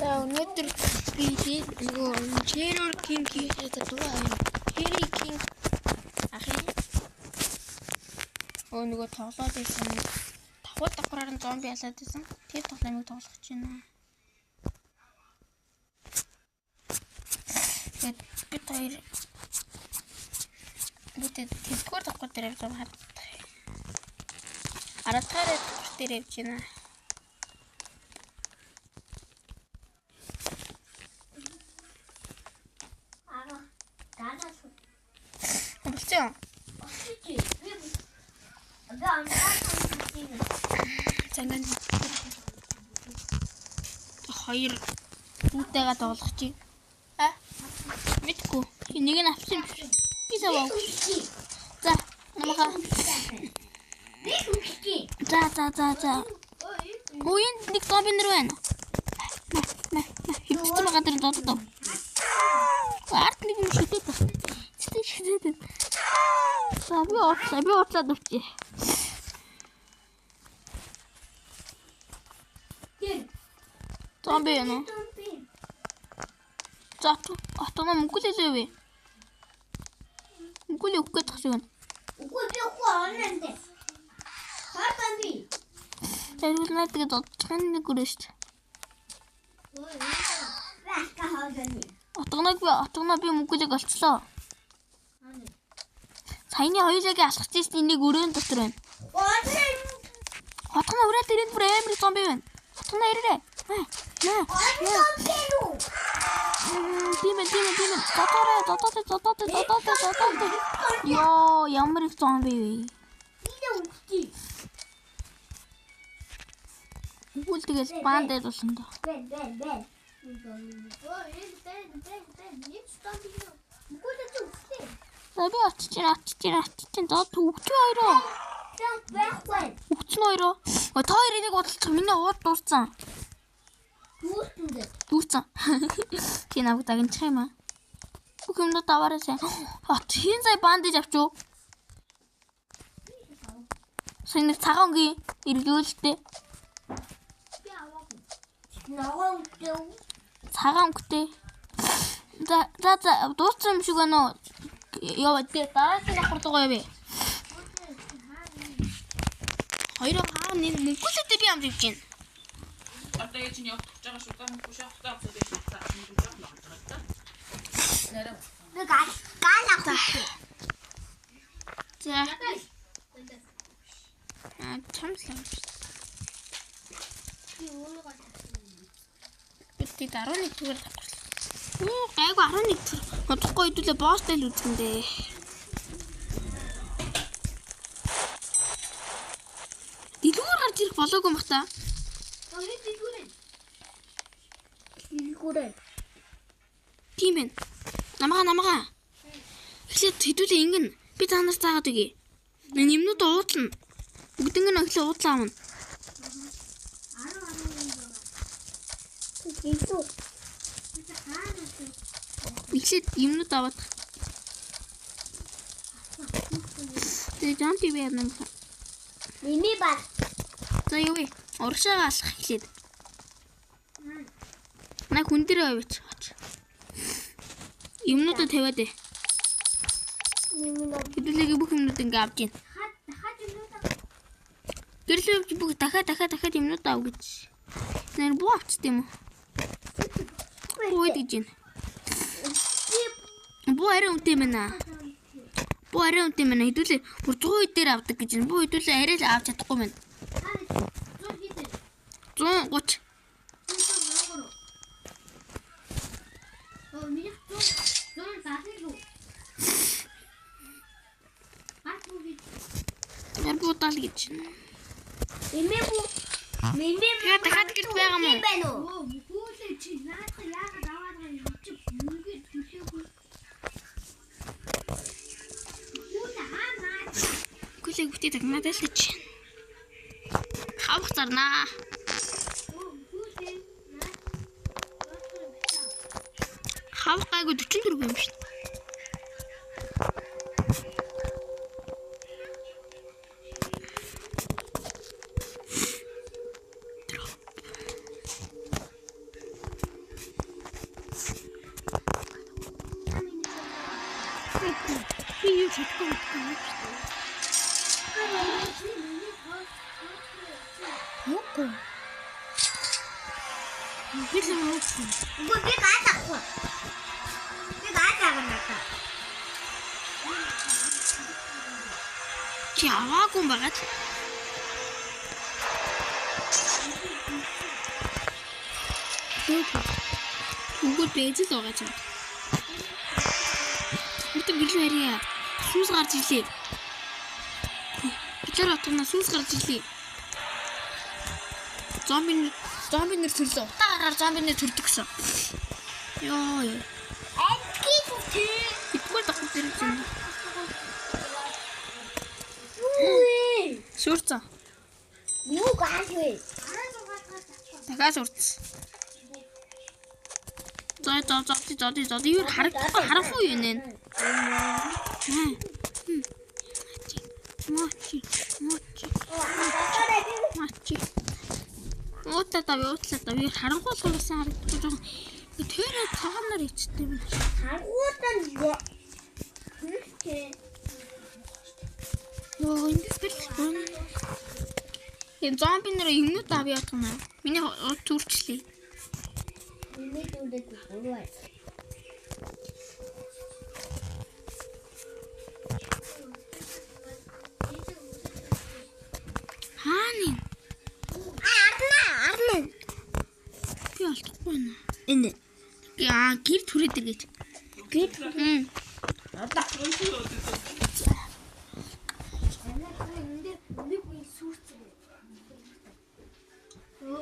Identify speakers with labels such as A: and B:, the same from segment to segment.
A: За өнөөдөр би нөгөө Terror King хийхээ дуу аа. Terror King ахын өө нөгөө тоглоод байсан. Давхар давхраар нь зомби алаад байсан. Тэр тоглоомыг тоглох гэж байна. Тэгээд бид хоёр бид тэдгээр давхар дээр явж байгаа харагдах. Аратгаар давхар дээр явж байна. Болцсон. За ингээд хоёр хүүтэйгээ тоглох чи. А? Мэдгүй. Чи нэг нь авсан юм биш. Би саваа. За, намайга. За за за за. Өө энд нэг зомби нэр байна. Мэ мэ мэ хөвчсөн байгаа дэр зодод. Арт нэг юм шидэд байна. Цэцэг шидэд. За би уучлаа, би уучлаад өгчээ. Зомби юм уу? За отгоо мөнгө л лээ вэ? Мөнгө л өгөх гээд тах шиг байна.
B: Үгүй би үгүй оноо дээр. Хар зомби.
A: Тэрвэл наад тэгээд одчих нэг өрөө шүү дээ. Отгоноог би отгоноо би мөнгөлийг олцлоо. Саяны хоёулаагийн алхаж ирсэн нэг өрөөнд дотор байна. Отгоноо өрөө дээр энэ бүр амар зомби байна. Отгоноо ирээрэй. Наа. Наа. Тийм ээ, тийм ээ, тийм ээ. Зодоорой, зодоорой, зодоорой, зодоорой, зодоорой. Йоо, ямар их зомби вэ? Үгүй л тэгэл баанд болсон доо.
B: Бэн, бэн, бэн.
A: За би очиж чинь, очиж чинь, очиж чинь. За төвчөө хоёроо. Өвчнө хоёроо. Ой, та хоёрын нэг бодолцох миний ууд дууссан. Дүүрсэн. Чи намайг дагнчих юм аа. Бүх юмнууд аваарай сайн. От хин сая бандаж авч уу? Сая нэг цагаан өнгийн эргэлүүлэлтэй. Цагаан өнгөтэй. За за за дууссан юм шиг байна уу? Яа тэгээ дараагийн давхар руу явъя. Хоёроо хаа нэг мөнгөлөдөө би амж явж байна.
C: Одоо яаж нь явах гэж байгаа шүү. Мөнгө шахах аваад байж байгаа. Мөнгө жоох л авч байгаа та. Нараа.
B: Би гал гал авах.
A: За. Аа чамслаа.
B: Би өөрийгөө
A: Бид 11 зүгээр давхарлаа. Үу гайгүй 11 зүр. Удахгүй хэдүүлээ босстай л үзгэн дээ. Дэлгүүр гарч ирэх болоогүй юм бах та.
B: Дэлгүүрээ.
A: Тийм ээ. Намгаа намгаа. Эхлээд хэдүүлээ ингэн. Би та нарт заагаад өгье. Нэмнүүд уудлана. Бүгднийг нь эхлээд уудлаа авна.
B: Дэлгүүр.
A: Эхлээд юмнууд аваад. Тэгээ жан ТV явна юм.
B: Нэмээ бар.
A: За юу вэ? Урагшаага алхах эхлээд. Наа хүн дээр аваач. Юмнуудаа тавиад ээ. Хэдүүлээгээ бүх юмнууд ингээ авч ийн. Гэрлээ явж бүх дахиад дахиад дахиад юмнууд ав гэж. Нэр буу авчт юм уу? Буу гэж юм. Буу арай үнэтэй юм байна. Буу арай үнэтэй юм байна. Хэдүүлээ бүр 100 дээр авдаг гэж байна. Буу хэдүүлээ арай л авч чадахгүй байна. 130. Яр буу дал гэж.
B: Нэмээ бүү. Нэмээ бүү.
A: Тэгээ дахиад гэрт байгаа юм уу?
B: Байна уу?
A: Гүлээ бүтээ дагнаад л гэж. Хавх зарнаа. Хавх гайгүй 44 юм шүү. чадахгүй мэдгүй юм шүү дээ. Үгүй. Би л уугүй.
B: Үгүй би газ авахгүй. Би газ авах надаа.
A: Чи аваагүй юм байгаад. Үгүй бэж л байгаа ч юм. Үрдэ бэлэн харьяа. Сүнс гарч ирлээ. Бичлэр отгоно сүнс гарч ирлээ. Зомби нэр төрлөө. Утаа гаргаар зомби нэр төрдөг гэсэн. Йоо.
B: Адгийн тий.
A: Итгэл давхар дээр юм.
B: Үгүй.
A: Сүрцэн.
B: Юу газ вэ?
A: Дахиад сүрцэн. За за за за за за юу харагдахгүй харахгүй юу нэ. Мочи мочи мочи. Уута та уутлаа та би харанхуй болсон харагдахгүй жоохон тэр цагаанаар ичтэй юм.
B: Харгуутан юу?
A: Йоо эндээс бэл. Энэ зомби нэр юмнууд авъя ядах юм аа. Миний төрчлээ.
B: Миний дүүдэг буруу.
A: Хааны?
B: Арна, арна.
A: Би олдохгүй байна.
B: Энэ.
A: Яа, гэр түрээд ир гэж.
B: Гэр.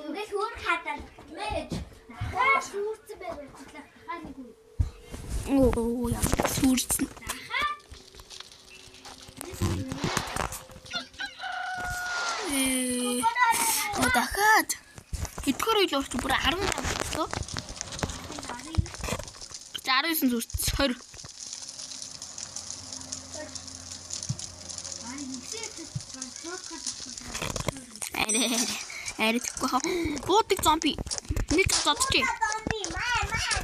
B: Ингээд хөөр хадаад мэж. Дахиад сүрцэн байж болчихлаа. Дахиад нэг үе.
A: Оо яа, сүрцэн. Дахиад. Эдгээр үйл орч бүр 18 боллоо. 19 зүрц 20. Арай арай тэгэхгүй хаа. Буудаг зомби. Нэг зодчих.
B: Зомби маа маа.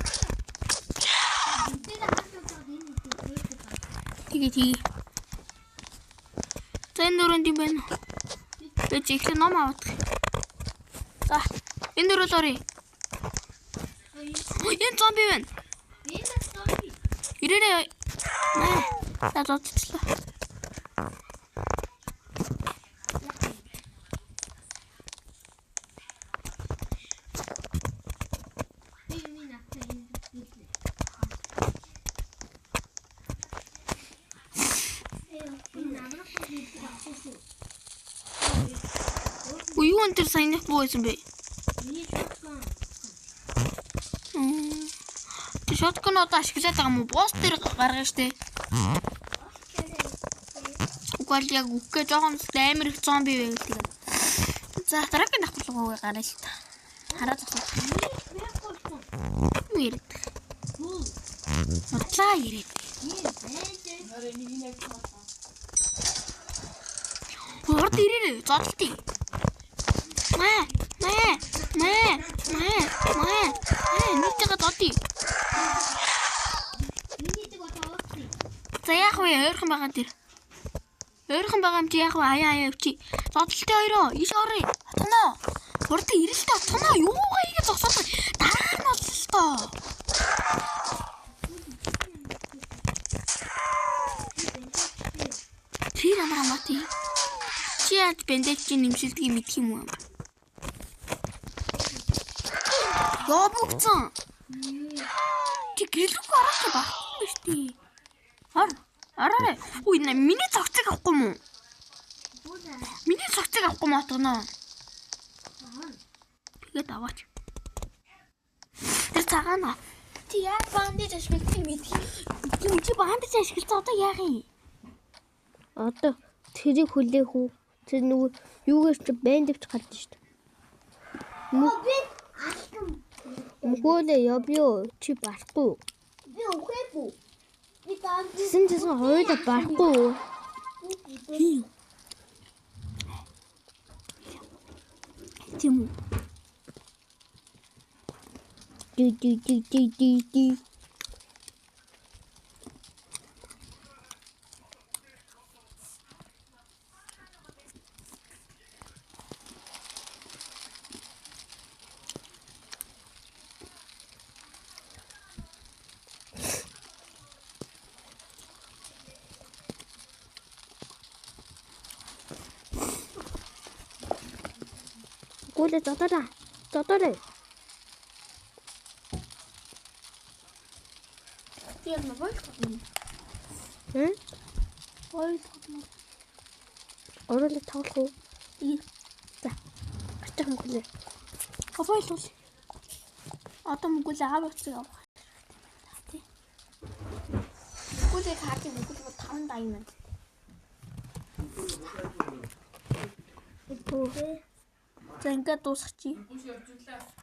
A: Тэгээ тэгээ. За энэ дөрөнд юм байна. Би ихлэ ном авах. За энэ дөрөв оръё. Энэ зомби байна.
B: Энэ зомби.
A: Ирээрээ. За зодчихлоо.
B: Би миний надтай энэ зүйлээ.
A: Үгүй юу энэ төр саяных буу байсан бэ?
B: Миний shotgun.
A: Чи shotgun одоо ашиглаад байгаа юм уу? Босс дээр гаргана штэ. Үгүй л яг үхгээ жоохон амар их зомби байвал тэгээд. За дараагийн давхарлага гараа л та. Хараа зогсоо. Юу яриад? Бодлаа яриад. Урд ирээрээ зодтолтыг. Маа маа маа маа маа нэг жага зодъё. За яах вэ? Ойрхон байгаа тэр. Ойрхон байгаа юм чи яах вэ? Аяа аяа явчи. Зодтолтын хоёроо иш оръё. Отгоно. Урд ирэлтээ отгоно. Юугаа хийгээ зогсоод дараа нь боллоо. Тэр амар хамаатай. Чи яаж бэндэж чи нэмшилдгийг мэдх юм уу? Яа бүгцэн. Чи гэрлүүг орооч байхгүй юм шүү дээ. Ор. Ороорой. Үгүй миний цогцыг авахгүй юм уу? Миний цогцыг авахгүй юм отгоно. Тэгээд аваач. Тэр цагаана. Чи яаж бандаж ашигладгийг мэдх юм. Чи бандаж ашигласан одоо яах юм?
D: Одоо тэрийг хүлээх үү? Тэр нөгөө юугаар чи бандаж гарч шүү дээ.
B: Би алсан.
D: Мгөөлөө явъё. Чи барахгүй.
B: Би үхээгүй. Би даан.
D: Тэсэн тэсэн хоёулаа барахгүй.
A: Тийм үү?
D: Ди ди ди ди ди ди. Гүйлээ зодоорой. Зодоорой.
A: Тийм үү?
D: Хм?
A: Ойлгоно.
D: Оруулаад тоглох уу?
A: Тийм.
D: За. Очих мөнгөлөө.
A: Ойлгол. Одоо мөнгөлөө аав уцыг авах. Тий. Мөнгөлөө картыг мөнгөлөө 5 diamond. За ингээд дуусгачих.
C: Бүш явж үлээ.